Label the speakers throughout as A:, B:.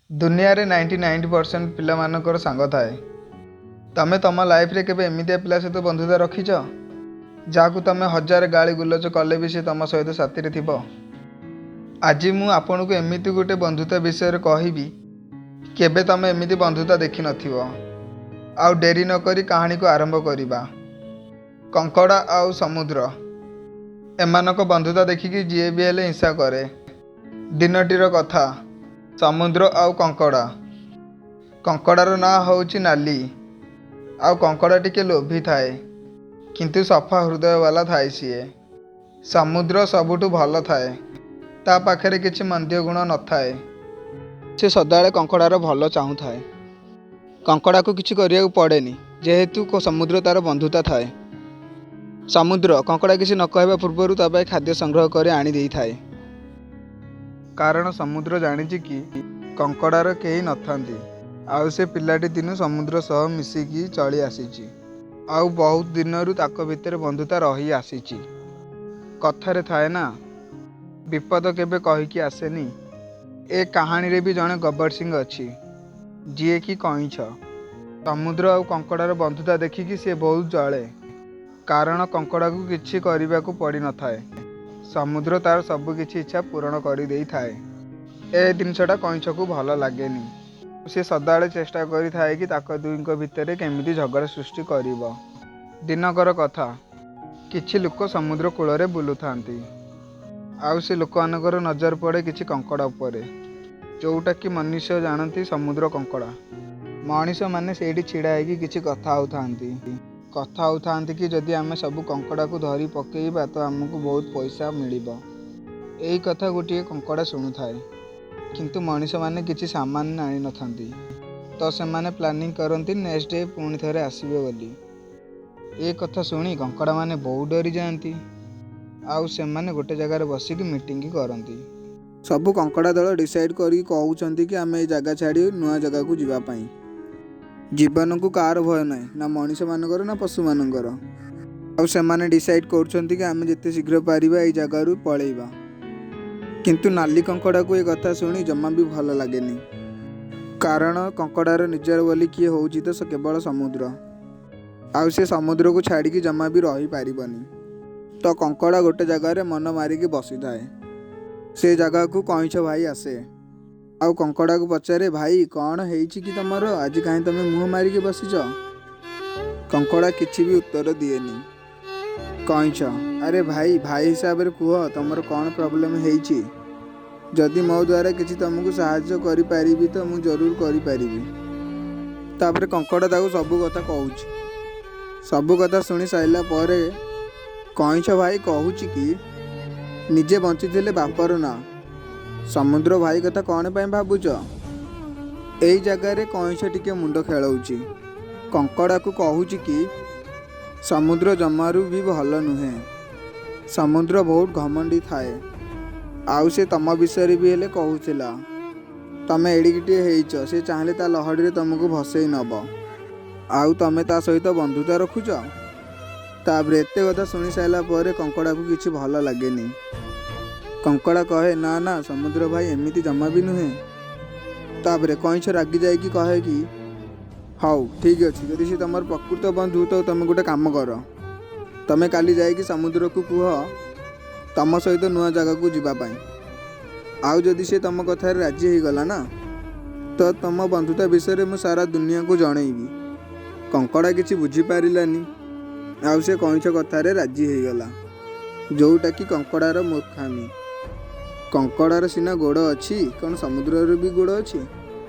A: ଦୁନିଆରେ 99% ପିଲାମାନଙ୍କର ସାଙ୍ଗ ଥାଏ। ତମେ ତମ ଲାଇଫରେ କେବେ ଏମିତିଆ ପିଲା ସହିତ ବନ୍ଧୁତା ରଖିଛ, ଯାହାକୁ ତମେ ହଜାର ଗାଳି ଗୁଲଜ କଲେ ବି ସେ ତମ ସହିତ ସାଥିରେ ଥିବ? ଆଜି ମୁଁ ଆପଣଙ୍କୁ ଏମିତି ଗୋଟେ ବନ୍ଧୁତା ବିଷୟରେ କହିବି, କେବେ ତମେ ଏମିତି ବନ୍ଧୁତା ଦେଖିନଥିବ। ଆଉ ଡେରି ନକରି କାହାଣୀକୁ ଆରମ୍ଭ କରିବା। କଙ୍କଡ଼ା ଆଉ ସମୁଦ୍ର, ଏମାନଙ୍କ ବନ୍ଧୁତା ଦେଖିକି ଯିଏ ବି ହେଲେ ହିଂସା କରେ। ଦିନଟିର କଥା, ସମୁଦ୍ର ଆଉ କଙ୍କଡ଼ା। କଙ୍କଡ଼ାର ନାଁ ହେଉଛି ନାଲି। ଆଉ କଙ୍କଡ଼ା ଟିକେ ଲୋଭୀ ଥାଏ, କିନ୍ତୁ ସଫା ହୃଦୟବାଲା ଥାଏ ସିଏ। ସମୁଦ୍ର ସବୁଠୁ ଭଲ ଥାଏ, ତା ପାଖରେ କିଛି ମନ୍ଦ ଗୁଣ ନଥାଏ। ସେ ସଦାବେଳେ କଙ୍କଡ଼ାର ଭଲ ଚାହୁଁଥାଏ। କଙ୍କଡ଼ାକୁ କିଛି କରିବାକୁ ପଡ଼େନି, ଯେହେତୁ ସମୁଦ୍ର ତାର ବନ୍ଧୁତା ଥାଏ। ସମୁଦ୍ର କଙ୍କଡ଼ା କିଛି ନ କହିବା ପୂର୍ବରୁ ତା ପାଇଁ ଖାଦ୍ୟ ସଂଗ୍ରହ କରି ଆଣି ଦେଇଥାଏ। କାରଣ ସମୁଦ୍ର ଜାଣିଛି କି କଙ୍କଡ଼ାର କେହି ନଥାନ୍ତି, ଆଉ ସେ ପିଲାଟି ଦିନୁ ସମୁଦ୍ର ସହ ମିଶିକି ଚଳି ଆସିଛି, ଆଉ ବହୁତ ଦିନରୁ ତାଙ୍କ ଭିତରେ ବନ୍ଧୁତା ରହି ଆସିଛି। କଥାରେ ଥାଏ ନା, ବିପଦ କେବେ କହିକି ଆସେନି। ଏ କାହାଣୀରେ ବି ଜଣେ ଗବ୍ବର ସିଂ ଅଛି, ଯିଏକି କଇଁଛ। ସମୁଦ୍ର ଆଉ କଙ୍କଡ଼ାର ବନ୍ଧୁତା ଦେଖିକି ସିଏ ବହୁତ ଜଳେ, କାରଣ କଙ୍କଡ଼ାକୁ କିଛି କରିବାକୁ ପଡ଼ିନଥାଏ। ସମୁଦ୍ର ତାର ସବୁ କିଛି ଇଚ୍ଛା ପୂରଣ କରିଦେଇଥାଏ। ଏ ଜିନିଷଟା କଇଁଛକୁ ଭଲ ଲାଗେନି। ସେ ସଦାବେଳେ ଚେଷ୍ଟା କରିଥାଏ କି ତାଙ୍କ ଦୁହିଁଙ୍କ ଭିତରେ କେମିତି ଝଗଡ଼ା ସୃଷ୍ଟି କରିବ। ଦିନକର କଥା, କିଛି ଲୋକ ସମୁଦ୍ର କୂଳରେ ବୁଲୁଥାନ୍ତି, ଆଉ ସେ ଲୋକମାନଙ୍କର ନଜର ପଡ଼େ କିଛି କଙ୍କଡ଼ା ଉପରେ, ଯୋଉଟାକି ମନୁଷ୍ୟ ଜାଣନ୍ତି ସମୁଦ୍ର କଙ୍କଡ଼ା। ମଣିଷମାନେ ସେଇଠି ଛିଡ଼ା ହେଇକି କିଛି କଥା ହେଉଥାନ୍ତି। କଥା ହେଉଥାନ୍ତି କି ଯଦି ଆମେ ସବୁ କଙ୍କଡ଼ାକୁ ଧରି ପକେଇବା ତ ଆମକୁ ବହୁତ ପଇସା ମିଳିବ। ଏଇ କଥା ଗୋଟିଏ କଙ୍କଡ଼ା ଶୁଣୁଥାଏ, କିନ୍ତୁ ମଣିଷମାନେ କିଛି ସାମାନ ଆଣିନଥାନ୍ତି, ତ ସେମାନେ ପ୍ଲାନିଂ କରନ୍ତି ନେକ୍ସଟ ଡେ ପୁଣି ଥରେ ଆସିବେ ବୋଲି। ଏ କଥା ଶୁଣି କଙ୍କଡ଼ାମାନେ ବହୁତ ଡରିଯାଆନ୍ତି, ଆଉ ସେମାନେ ଗୋଟେ ଜାଗାରେ ବସିକି ମିଟିଂ କରନ୍ତି। ସବୁ କଙ୍କଡ଼ା ଦଳ ଡିସାଇଡ୍ କରିକି କହୁଛନ୍ତି କି ଆମେ ଏଇ ଜାଗା ଛାଡ଼ି ନୂଆ ଜାଗାକୁ ଯିବା ପାଇଁ। ଜୀବନକୁ କାହାର ଭୟ ନାହିଁ, ନା ମଣିଷମାନଙ୍କର ନା ପଶୁମାନଙ୍କର। ଆଉ ସେମାନେ ଡିସାଇଡ୍ କରୁଛନ୍ତି କି ଆମେ ଯେତେ ଶୀଘ୍ର ପାରିବା ଏଇ ଜାଗାରୁ ପଳେଇବା। କିନ୍ତୁ ନାଲି କଙ୍କଡ଼ାକୁ ଏ କଥା ଶୁଣି ଜମା ବି ଭଲ ଲାଗେନି, କାରଣ କଙ୍କଡ଼ାର ନିଜର ବୋଲି କିଏ ହେଉଛି ତ କେବଳ ସମୁଦ୍ର, ଆଉ ସେ ସମୁଦ୍ରକୁ ଛାଡ଼ିକି ଜମା ବି ରହିପାରିବନି। ତ କଙ୍କଡ଼ା ଗୋଟେ ଜାଗାରେ ମନ ମାରିକି ବସିଥାଏ। ସେ ଜାଗାକୁ କଇଁଛ ଭାଇ ଆସେ, ଆଉ କଙ୍କଡ଼ାକୁ ପଚାରେ, ଭାଇ କ'ଣ ହେଇଛି କି ତମର, ଆଜି କାହିଁ ତମେ ମୁହଁ ମାରିକି ବସିଛ? କଙ୍କଡ଼ା କିଛି ବି ଉତ୍ତର ଦିଏନି। କଇଁଛ, ଆରେ ଭାଇ, ଭାଇ ହିସାବରେ କୁହ ତମର କ'ଣ ପ୍ରୋବ୍ଲେମ୍ ହେଇଛି? ଯଦି ମୋ ଦ୍ୱାରା କିଛି ତମକୁ ସାହାଯ୍ୟ କରିପାରିବି ତ ମୁଁ ଜରୁର କରିପାରିବି। ତାପରେ କଙ୍କଡ଼ା ତାକୁ ସବୁ କଥା କହୁଛି। ସବୁ କଥା ଶୁଣି ସାରିଲା ପରେ କଇଁଛ ଭାଇ କହୁଛି କି ନିଜେ ବଞ୍ଚିଥିଲେ ବାପର ନାଁ, ସମୁଦ୍ର ଭାଇ କଥା କ'ଣ ପାଇଁ ଭାବୁଛ? ଏଇ ଜାଗାରେ କଇଁଛ ଟିକେ ମୁଣ୍ଡ ଖେଳଉଛି। କଙ୍କଡ଼ାକୁ କହୁଛି କି ସମୁଦ୍ର ଜମାରୁ ବି ଭଲ ନୁହେଁ, ସମୁଦ୍ର ବହୁତ ଘମଣ୍ଡି ଥାଏ, ଆଉ ସେ ତମ ବିଷୟରେ ବି ହେଲେ କହୁଥିଲା, ତମେ ଏଡ଼ିକିଟିଏ ହେଇଛ, ସେ ଚାହିଁଲେ ତା ଲହଡ଼ିରେ ତମକୁ ଭସେଇ ନବ, ଆଉ ତମେ ତା ସହିତ ବନ୍ଧୁତା ରଖୁଛ। ତାପରେ ଏତେ କଥା ଶୁଣି ସାରିଲା ପରେ କଙ୍କଡ଼ାକୁ କିଛି ଭଲ ଲାଗେନି। କଙ୍କଡ଼ା କହେ, ନା ନା, ସମୁଦ୍ର ଭାଇ ଏମିତି ଜମା ବି ନୁହେଁ। ତାପରେ କଇଁଛ ରାଗି ଯାଇକି କହେ କି ହଉ ଠିକ୍ ଅଛି, ଯଦି ସେ ତମର ପ୍ରକୃତ ବନ୍ଧୁ ତ ତମେ ଗୋଟେ କାମ କର, ତମେ କାଲି ଯାଇକି ସମୁଦ୍ରକୁ କୁହ ତମ ସହିତ ନୂଆ ଜାଗାକୁ ଯିବା ପାଇଁ, ଆଉ ଯଦି ସେ ତମ କଥାରେ ରାଜି ହେଇଗଲା ନା, ତ ତମ ବନ୍ଧୁତା ବିଷୟରେ ମୁଁ ସାରା ଦୁନିଆକୁ ଜଣେଇବି। କଙ୍କଡ଼ା କିଛି ବୁଝିପାରିଲାନି, ଆଉ ସେ କଇଁଛ କଥାରେ ରାଜି ହେଇଗଲା, ଯୋଉଟାକି କଙ୍କଡ଼ାର ମୂର୍ଖାମି। କଙ୍କଡ଼ାର ସିନା ଗୋଡ଼ ଅଛି, କ'ଣ ସମୁଦ୍ରର ବି ଗୋଡ଼ ଅଛି?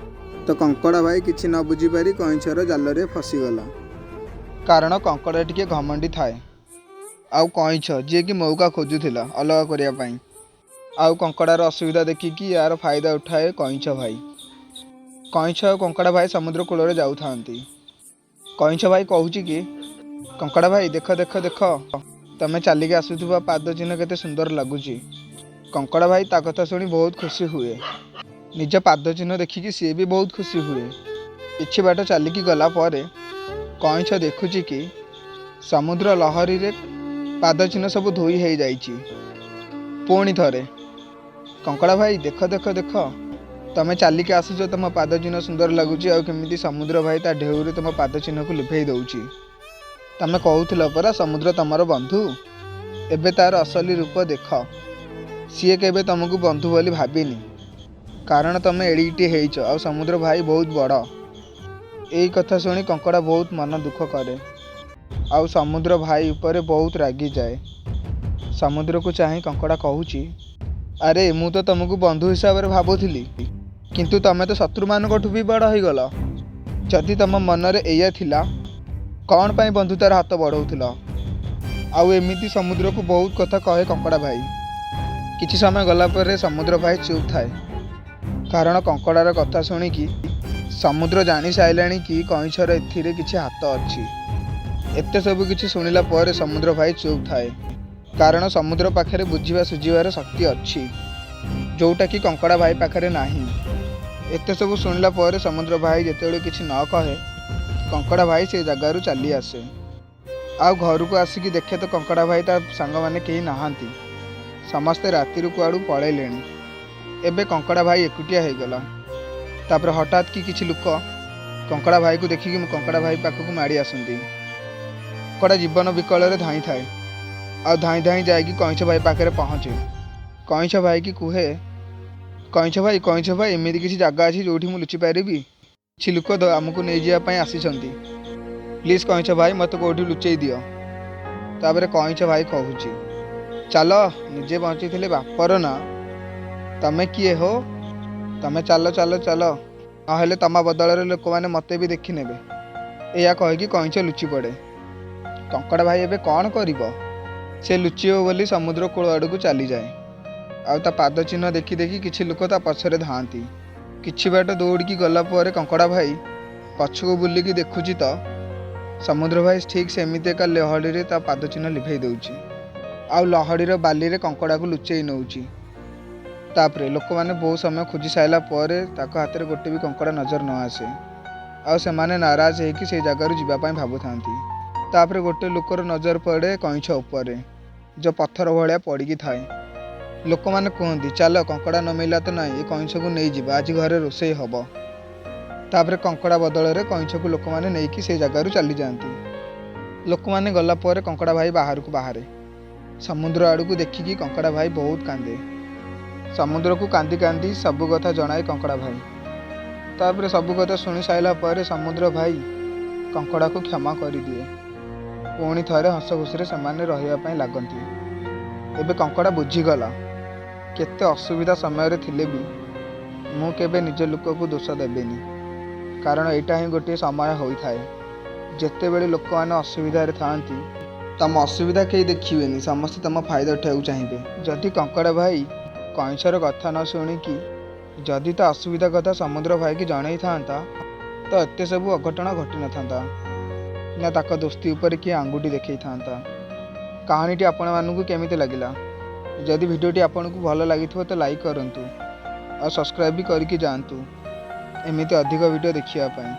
A: ତ କଙ୍କଡ଼ା ଭାଇ କିଛି ନ ବୁଝିପାରି କଇଁଛର ଜାଲରେ ଫସିଗଲା, କାରଣ କଙ୍କଡ଼ା ଟିକେ ଘମଣ୍ଡି ଥାଏ, ଆଉ କଇଁଛ ଯିଏକି ମଉକା ଖୋଜୁଥିଲା ଅଲଗା କରିବା ପାଇଁ, ଆଉ କଙ୍କଡ଼ାର ଅସୁବିଧା ଦେଖିକି ୟାର ଫାଇଦା ଉଠାଏ କଇଁଛ ଭାଇ। କଇଁଛ ଆଉ କଙ୍କଡ଼ା ଭାଇ ସମୁଦ୍ର କୂଳରେ ଯାଉଥାନ୍ତି। କଇଁଛ ଭାଇ କହୁଛି କି କଙ୍କଡ଼ା ଭାଇ, ଦେଖ ଦେଖ ଦେଖ, ତମେ ଚାଲିକି ଆସୁଥିବା ପାଦ ଚିହ୍ନ କେତେ ସୁନ୍ଦର ଲାଗୁଛି। କଙ୍କଡ଼ା ଭାଇ ତା କଥା ଶୁଣି ବହୁତ ଖୁସି ହୁଏ। ନିଜ ପାଦ ଚିହ୍ନ ଦେଖିକି ସିଏ ବି ବହୁତ ଖୁସି ହୁଏ। କିଛି ବାଟ ଚାଲିକି ଗଲା ପରେ କଇଁଛ ଦେଖୁଛି କି ସମୁଦ୍ର ଲହରୀରେ ପାଦ ଚିହ୍ନ ସବୁ ଧୋଇ ହେଇଯାଇଛି। ପୁଣି ଥରେ କଙ୍କଡ଼ା ଭାଇ, ଦେଖ ଦେଖ ଦେଖ, ତମେ ଚାଲିକି ଆସୁଛ, ତମ ପାଦ ଚିହ୍ନ ସୁନ୍ଦର ଲାଗୁଛି, ଆଉ କେମିତି ସମୁଦ୍ର ଭାଇ ତା ଢେଉରେ ତମ ପାଦ ଚିହ୍ନକୁ ଲିଭେଇ ଦେଉଛି। ତମେ କହୁଥିଲ ପରା ସମୁଦ୍ର ତମର ବନ୍ଧୁ, ଏବେ ତାର ଅସଲି ରୂପ ଦେଖ। ସିଏ କେବେ ତମକୁ ବନ୍ଧୁ ବୋଲି ଭାବିନି, କାରଣ ତମେ ଏଡ଼ିକିଟିଏ ହେଇଛ ଆଉ ସମୁଦ୍ର ଭାଇ ବହୁତ ବଡ଼। ଏଇ କଥା ଶୁଣି କଙ୍କଡ଼ା ବହୁତ ମନ ଦୁଃଖ କରେ ଆଉ ସମୁଦ୍ର ଭାଇ ଉପରେ ବହୁତ ରାଗିଯାଏ। ସମୁଦ୍ରକୁ ଚାହିଁ କଙ୍କଡ଼ା କହୁଛି, ଆରେ ମୁଁ ତ ତମକୁ ବନ୍ଧୁ ହିସାବରେ ଭାବୁଥିଲି, କିନ୍ତୁ ତମେ ତ ଶତ୍ରୁମାନଙ୍କଠୁ ବି ବଡ଼ ହେଇଗଲ। ଯଦି ତମ ମନରେ ଏଇଆ ଥିଲା, କ'ଣ ପାଇଁ ବନ୍ଧୁତାର ହାତ ବଢ଼ଉଥିଲ? ଆଉ ଏମିତି ସମୁଦ୍ରକୁ ବହୁତ କଥା କହେ କଙ୍କଡ଼ା ଭାଇ। କିଛି ସମୟ ଗଲା ପରେ ସମୁଦ୍ର ଭାଇ ଚୁପ୍ ଥାଏ, କାରଣ କଙ୍କଡ଼ାର କଥା ଶୁଣିକି ସମୁଦ୍ର ଜାଣି ସାରିଲାଣି କି କଇଁଛର ଏଥିରେ କିଛି ହାତ ଅଛି। ଏତେ ସବୁ କିଛି ଶୁଣିଲା ପରେ ସମୁଦ୍ର ଭାଇ ଚୁପ୍ ଥାଏ, କାରଣ ସମୁଦ୍ର ପାଖରେ ବୁଝିବା ସୁଝିବାର ଶକ୍ତି ଅଛି, ଯୋଉଟାକି କଙ୍କଡ଼ା ଭାଇ ପାଖରେ ନାହିଁ। ଏତେ ସବୁ ଶୁଣିଲା ପରେ ସମୁଦ୍ର ଭାଇ ଯେତେବେଳେ କିଛି ନ କହେ, କଙ୍କଡ଼ା ଭାଇ ସେ ଜାଗାରୁ ଚାଲି ଆସେ। ଆଉ ଘରକୁ ଆସିକି ଦେଖେ ତ କଙ୍କଡ଼ା ଭାଇ ତା ସାଙ୍ଗମାନେ କେହି ନାହାନ୍ତି, ସମସ୍ତେ ରାତିରୁ କୁଆଡ଼ୁ ପଳେଇଲେଣି। ଏବେ କଙ୍କଡ଼ା ଭାଇ ଏକୁଟିଆ ହେଇଗଲା। ତାପରେ ହଠାତ୍ କି କିଛି ଲୋକ କଙ୍କଡ଼ା ଭାଇକୁ ଦେଖିକି କଙ୍କଡ଼ା ଭାଇ ପାଖକୁ ମାଡ଼ି ଆସନ୍ତି। କଙ୍କଡ଼ା ଜୀବନ ବିକଳରେ ଧାଇଁଥାଏ ଆଉ ଧାଇଁ ଧାଇଁ ଯାଇକି କଇଁଛ ଭାଇ ପାଖରେ ପହଞ୍ଚେ। କଇଁଛ ଭାଇକି କୁହେ, କଇଁଛ ଭାଇ, କଇଁଛ ଭାଇ, ଏମିତି କିଛି ଜାଗା ଅଛି ଯୋଉଠି ମୁଁ ଲୁଚି ପାରିବି? କିଛି ଲୋକ ଆମକୁ ନେଇଯିବା ପାଇଁ ଆସିଛନ୍ତି, ପ୍ଲିଜ୍ କଇଁଛ ଭାଇ ମୋତେ କେଉଁଠି ଲୁଚେଇ ଦିଅ। ତାପରେ କଇଁଛ ଭାଇ କହୁଛି, ଚାଲ, ନିଜେ ବଞ୍ଚିଥିଲେ ବାପର ନା, ତମେ କିଏ ହୋ? ତମେ ଚାଲ ଚାଲ ଚାଲ, ନହେଲେ ତମ ବଦଳରେ ଲୋକମାନେ ମୋତେ ବି ଦେଖିନେବେ। ଏଇଆ କହିକି କଇଁଛ ଲୁଚି ପଡ଼େ। କଙ୍କଡ଼ା ଭାଇ ଏବେ କ'ଣ କରିବ? ସେ ଲୁଚିବ ବୋଲି ସମୁଦ୍ର କୂଳ ଆଡ଼କୁ ଚାଲିଯାଏ ଆଉ ତା ପାଦ ଚିହ୍ନ ଦେଖି ଦେଖି କିଛି ଲୋକ ତା ପଛରେ ଧାଆନ୍ତି। କିଛି ବାଟ ଦୌଡ଼ିକି ଗଲା ପରେ କଙ୍କଡ଼ା ଭାଇ ପଛକୁ ବୁଲିକି ଦେଖୁଛି ତ ସମୁଦ୍ର ଭାଇ ଠିକ୍ ସେମିତି ଏକା ଲହଡ଼ିରେ ତା ପାଦ ଚିହ୍ନ ଲିଭେଇ ଦେଉଛି ଆଉ ଲହଡ଼ିର ବାଲିରେ କଙ୍କଡ଼ାକୁ ଲୁଚେଇ ନେଉଛି। ତାପରେ ଲୋକମାନେ ବହୁତ ସମୟ ଖୋଜି ସାରିଲା ପରେ ତାଙ୍କ ହାତରେ ଗୋଟେ ବି କଙ୍କଡ଼ା ନଜର ନ ଆସେ ଆଉ ସେମାନେ ନାରାଜ ହେଇକି ସେଇ ଜାଗାରୁ ଯିବା ପାଇଁ ଭାବୁଥାନ୍ତି। ତାପରେ ଗୋଟେ ଲୋକର ନଜର ପଡ଼େ କଇଁଛ ଉପରେ, ଯେଉଁ ପଥର ଭଳିଆ ପଡ଼ିକି ଥାଏ। ଲୋକମାନେ କୁହନ୍ତି, ଚାଲ, କଙ୍କଡ଼ା ନ ମିଳିଲା ତ ନାହିଁ, ଏ କଇଁଛକୁ ନେଇଯିବା, ଆଜି ଘରେ ରୋଷେଇ ହେବ। ତାପରେ କଙ୍କଡ଼ା ବଦଳରେ କଇଁଛକୁ ଲୋକମାନେ ନେଇକି ସେଇ ଜାଗାରୁ ଚାଲିଯାଆନ୍ତି। ଲୋକମାନେ ଗଲା ପରେ କଙ୍କଡ଼ା ଭାଇ ବାହାରକୁ ବାହାରେ। ସମୁଦ୍ର ଆଡ଼କୁ ଦେଖିକି କଙ୍କଡ଼ା ଭାଇ ବହୁତ କାନ୍ଦେ। ସମୁଦ୍ରକୁ କାନ୍ଦି କାନ୍ଦି ସବୁ କଥା ଜଣାଏ କଙ୍କଡ଼ା ଭାଇ। ତାପରେ ସବୁ କଥା ଶୁଣି ସାରିଲା ପରେ ସମୁଦ୍ର ଭାଇ କଙ୍କଡ଼ାକୁ କ୍ଷମା କରିଦିଏ। ପୁଣି ଥରେ ହସ ଖୁସିରେ ସେମାନେ ରହିବା ପାଇଁ ଲାଗନ୍ତି। ଏବେ କଙ୍କଡ଼ା ବୁଝିଗଲା, କେତେ ଅସୁବିଧା ସମୟରେ ଥିଲେ ବି ମୁଁ କେବେ ନିଜ ଲୋକକୁ ଦୋଷ ଦେବିନି, କାରଣ ଏଇଟା ହିଁ ଗୋଟିଏ ସମୟ ହୋଇଥାଏ ଯେତେବେଳେ ଲୋକମାନେ ଅସୁବିଧାରେ ଥାଆନ୍ତି। ତମ ଅସୁବିଧା କେହି ଦେଖିବେନି, ସମସ୍ତେ ତମ ଫାଇଦା ଉଠାଇବାକୁ ଚାହିଁବେ। ଯଦି କଙ୍କଡ଼ା ଭାଇ କଇଁଛର କଥା ନ ଶୁଣିକି ଯଦି ତା ଅସୁବିଧା କଥା ସମୁଦ୍ର ଭାଇକି ଜଣେଇଥାନ୍ତା, ତ ଏତେ ସବୁ ଅଘଟଣ ଘଟିନଥାନ୍ତା ନା ତାଙ୍କ ଦୋସ୍ତି ଉପରେ କିଏ ଆଙ୍ଗୁଠି ଦେଖେଇଥାନ୍ତା। କାହାଣୀଟି ଆପଣମାନଙ୍କୁ କେମିତି ଲାଗିଲା? ଯଦି ଭିଡ଼ିଓଟି ଆପଣଙ୍କୁ ଭଲ ଲାଗିଥିବ ତ ଲାଇକ୍ କରନ୍ତୁ ଆଉ ସବସ୍କ୍ରାଇବ୍ ବି କରିକି ଯାଆନ୍ତୁ ଏମିତି ଅଧିକ ଭିଡ଼ିଓ ଦେଖିବା ପାଇଁ।